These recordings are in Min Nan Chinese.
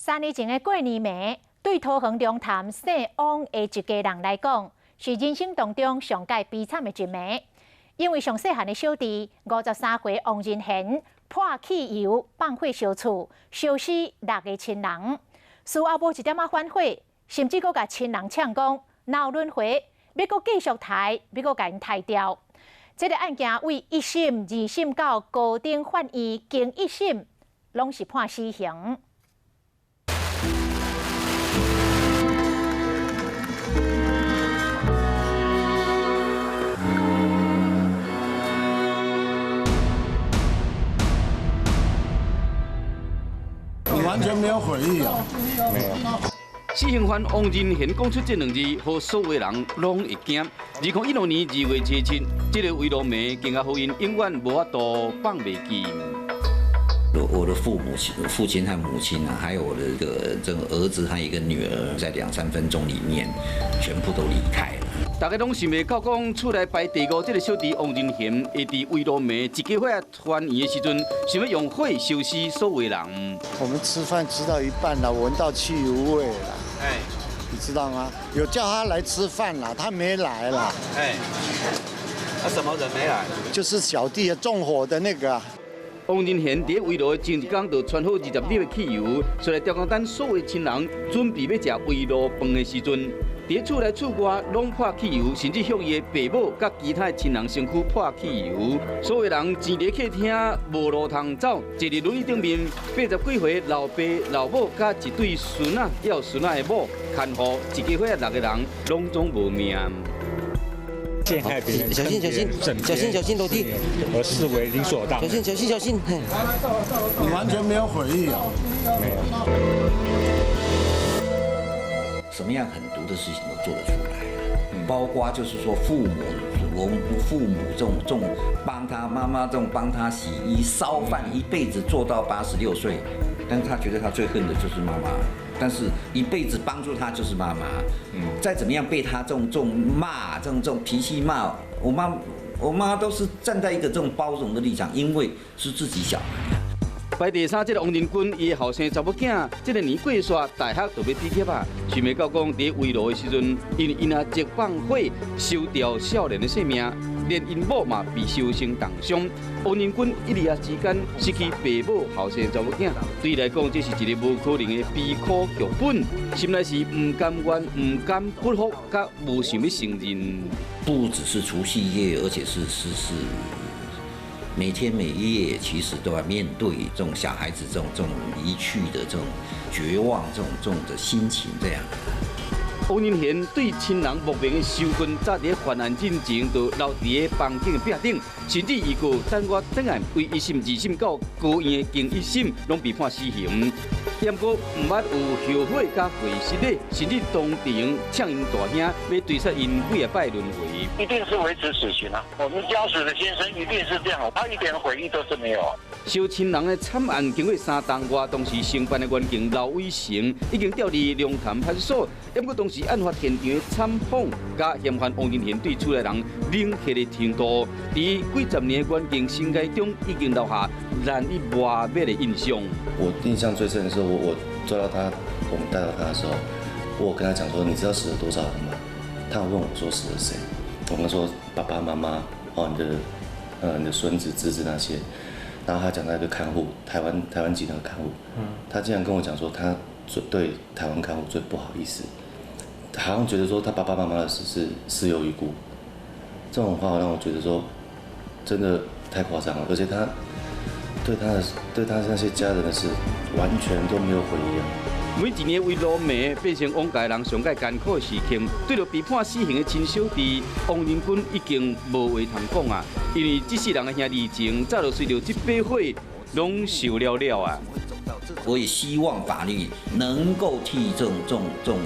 3年前的過年暝，對桃園龍潭姓王的一家人來講，是人生當中上蓋悲慘的一暝。因為上細漢的小弟53歲王仁賢潑汽油放火燒厝，燒死六个親人。事後無一點仔反悔，甚至閣共親人嗆講，若有輪迴，欲閣繼續刣，欲閣共𪜶刣掉。這个案件為一審、二審到高等法院經一審，攏是判死刑。你完全沒有悔意啊？沒有。死刑犯王仁賢講出這兩字，予所有人攏會驚。2016年2月27，這個圍爐暝更加予𪜶永遠無法度放袂記。我的父母親、父親和母親啊，還有我的這個兒子和一個女兒，在兩三分鐘裡面，全部都離開了。大家攏想袂到，講厝內排第五這个小弟王仁賢，會佇圍爐暝一家伙團圓的時陣，想欲用火燒死所有人。我們吃飯吃到一半了，聞到汽油味了，哎，你知道嗎？有叫他來吃飯啦，他沒來啦。哎，他什麼人沒來？就是小弟縱火的那個。王仁賢佇圍爐的前一工就穿好20粒的汽油，出來吊工等所有親人準備欲食圍爐飯的時陣，佇厝內厝外攏潑汽油，甚至向伊的爸母佮其他的親人身軀潑汽油。所有人擠佇客廳無路通走，坐佇輪椅頂面80幾歲老爸老母佮一對孫仔，還有孫仔的某，牽護一家伙六個人攏總無命。陷害別人，小心小心，小心小心樓梯，而視為理所當然。小心小心小心，你完全沒有悔意啊？沒有。什麼樣狠毒的事情都做得出來，包括就是說父母，我父母這種幫他媽媽這種幫他洗衣燒飯，一輩子做到86歲，但是他覺得他最恨的就是媽媽。但是一輩子幫助他就是媽媽，再怎麼樣被他這種罵，這種脾氣罵，我媽都是站在一個這種包容的立場，因為是自己小孩。排第三，這个王仁君，伊的後生查某囝，這个年過煞，大學就欲畢業啊。想袂到講，佇圍爐的時陣，因為𪜶阿叔放火燒掉少年的性命，連𪜶某嘛被燒成重傷。王仁君一日之間失去爸母、後生查某囝，對伊來講，這是一个無可能的悲苦劇本，心內是毋甘願、毋甘屈服，佮無想欲承認。不只是除夕夜，而且是。每天每夜其實都要面對這種小孩子這種離去的這種絕望、這種的心情，這樣。王仁賢對親人莫名的仇恨，早佇犯案進前就留佇房間的壁頂，甚至預告等我轉案為一審、二審到高院的經一審，攏被判死刑。不過毋捌有後悔佮悔失的，甚至當場嗆𪜶大兄，欲追殺𪜶幾仔擺輪迴。一定是維持死刑啊！我們家屬的先生一定是這樣，他一點悔意都是沒有。燒親人的慘案經過3冬外，當時承辦的員警劉偉成已經調離龍潭派出所，不過當時案發現場的慘況，佮嫌犯王仁賢對厝內人冷血的程度，佇幾十年的員警生涯中已經留下難以磨滅的印象。我印象最深的是，我抓到他，我們帶到他的時候，我跟他講說：你知道死了多少人嗎？他有問我說死了誰？我跟他說爸爸媽媽，哦，你的孫子、侄子那些。然後他講到一個看護，台灣籍那個看護，他竟然跟我講說他最對台灣看護最不好意思，好像覺得說他爸爸媽媽的死是死有餘辜，這種話讓我覺得說真的太誇張了，而且他對他那些家人的事完全都沒有回憶啊。每一年圍爐暝變成王家人上蓋艱苦的時刻，對著被判死刑的親小弟王仁君已經無話通講啊，因為這世人的兄弟情早就隨著這把火攏燒了了啊。我也希望法律能夠替這種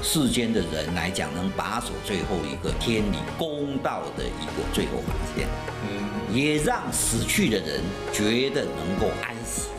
世間的人來講，能把守最後一個天理公道的一個最後防線，也讓死去的人覺得能夠安息。